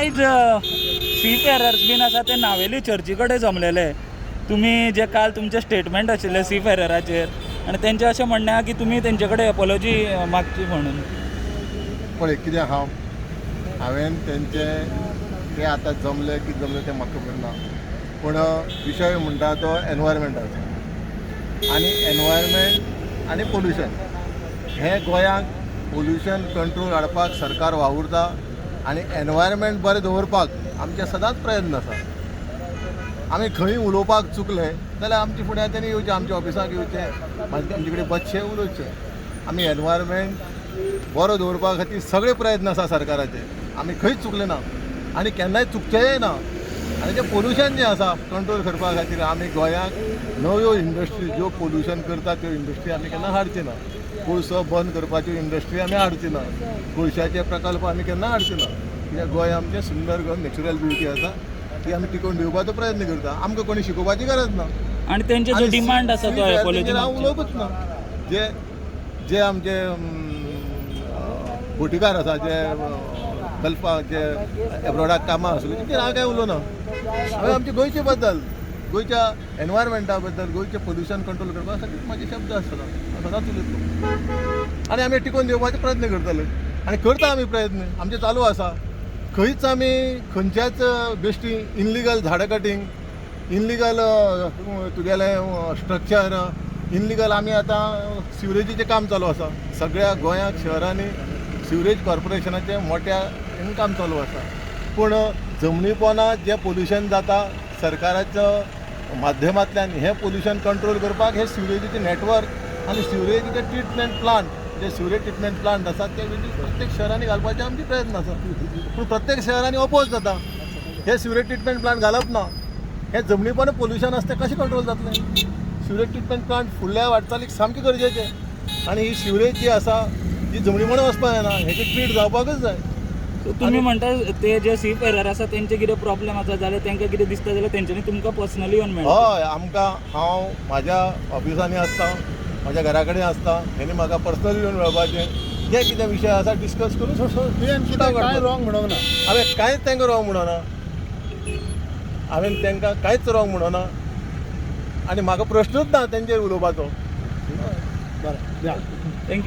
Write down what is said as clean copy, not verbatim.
आयज C Ferrers बीन आसा ते नावेली चर्ची कडेन जमलेले. तुमी जे काल तुमचें स्टेटमेंट आशिल्लें सी फेरराचेर आनी तेंचें अशें म्हणणें आहा की तुमी तेंचे कडेन एपोलॉजी मागची म्हणून. पळय कितें आहा, हांवें तेंचे ते आतां जमले कितें जमले तें म्हाका खबर ना, पूण विशय म्हणटा तो एनवायरमेंटाचो आनी एनवायरमेंट आनी पोल्युशन हें गोंयांक पोल्युशन कंट्रोल हाडपाक सरकार वावुरता आनी एनवायरमेंट बरें दवरपाक आमचे सदांच प्रयत्न आसा. आमी खंय उलोवपाक चुकले जाल्यार आमचे फुड्यान तेणी येवचें, आमच्या ऑफिसाक येवचें, मागीर आमचे कडेन बसचें, उलोवचें. आमी एनवायरमेंट बरो दवरपा खातीर सगळे प्रयत्न आसा सरकाराचे. आमी खंयच चुकले ना आनी केन्नाय चुकचेंय ना. आनी जें पोल्युशन जें आसा कंट्रोल करपा खातीर आमी गोंयांक नव्यो इंडस्ट्री ज्यो पोल्युशन करता त्यो इंडस्ट्री आमी केन्ना हाडचे ना. कोळसो बंद करपाच्यो इंडस्ट्री आमी हाडचे ना. कोळशाचे प्रकल्प आमी केन्ना हाडचे ना. कित्याक गोंय आमचें सुंदर गोंय, नॅचरल ब्युटी आसा ती आमी टिकोवन दिवपाचो प्रयत्न करता. आमकां कोणी शिकोवपाची गरज ना. आनी तेंचे जो आनी डिमांड आसा तो सी फेअर एपोलॉजी तेंचेर हांव मागची. उलोवपूच ना. जे जे आमचे बोटीकार आसा, जे गल्फाक जे एब्रोडाक कामां आसले तेंचेर हांव कांय उलोवना. हांवें आमच्या गोंयचे बद्दल, गोंयच्या एनवायरमेंटा बद्दल, गोंयचें पोल्युशन कंट्रोल करपा खातीर म्हाजे शब्द आसता, हांव सदांच उलयतलो आनी आमी टिकोवन दिवपाचे प्रयत्न करतले आनी करता आमी प्रयत्न आमचे चालू आसा. खंयच आमी खंयच्याच बेश्टी इनलिगल झाडां कटींग, इनलिगल तुगेलें स्ट्रक्चर इनलिगल, आमी आतां सिवरेजीचें काम चालू आसा. सगळ्या गोंयांत शहरांनी सिवरेज कॉर्पोरेशनाचें मोट्या हेन काम चालू आसा. पूण जमनी पोना जें पोल्युशन जाता सरकाराचो माध्यमांतल्यान हें पोल्युशन कंट्रोल करपाक हे सिवरेजीचें नेटवर्क आनी सिवरेजीचे ट्रिटमेंट प्लांट, जे सिवरेज ट्रिटमेंट प्लांट आसा ते प्रत्येक शहरांनी घालपाचे आमचे प्रयत्न आसा. पूण प्रत्येक शहरांनी ओपोज जाता. हे सिवरेज ट्रिटमेंट प्लांट घालप ना, हे जमनी पोंदा पोल्युशन आसा तें कशें कंट्रोल जातलें? सिवरेज ट्रिटमेंट प्लांट फुडल्या वाटचालीक सामकें गरजेचें आनी ही सिवरेज जी आसा ती जमनी पोंदा वचपाक जायना, हेची ट्रीट जावपाकच जाय. तुमी म्हणटा ते जे सी फेरर आसा तेंचे कितें प्रॉब्लेम आसा जाल्यार, तांकां कितें दिसता जाल्यार तेंच्यांनी तुमकां पर्सनली येवन मेळटा? हय, आमकां हांव म्हाज्या ऑफिसांनी आसता, म्हाज्या घरा कडेन आसता, हेणी म्हाका पर्सनली येवन मेळपाचें, जे कितें विशय आसा डिस्कस करून तुवें कितें कांय रॉंग म्हणूंक ना? हांवें कांयच तांकां रॉंग म्हणना. हांवें तांकां कांयच रॉंग म्हणना आनी म्हाका प्रश्नूच ना तेंचेर उलोवपाचो. बरें या. Thank you.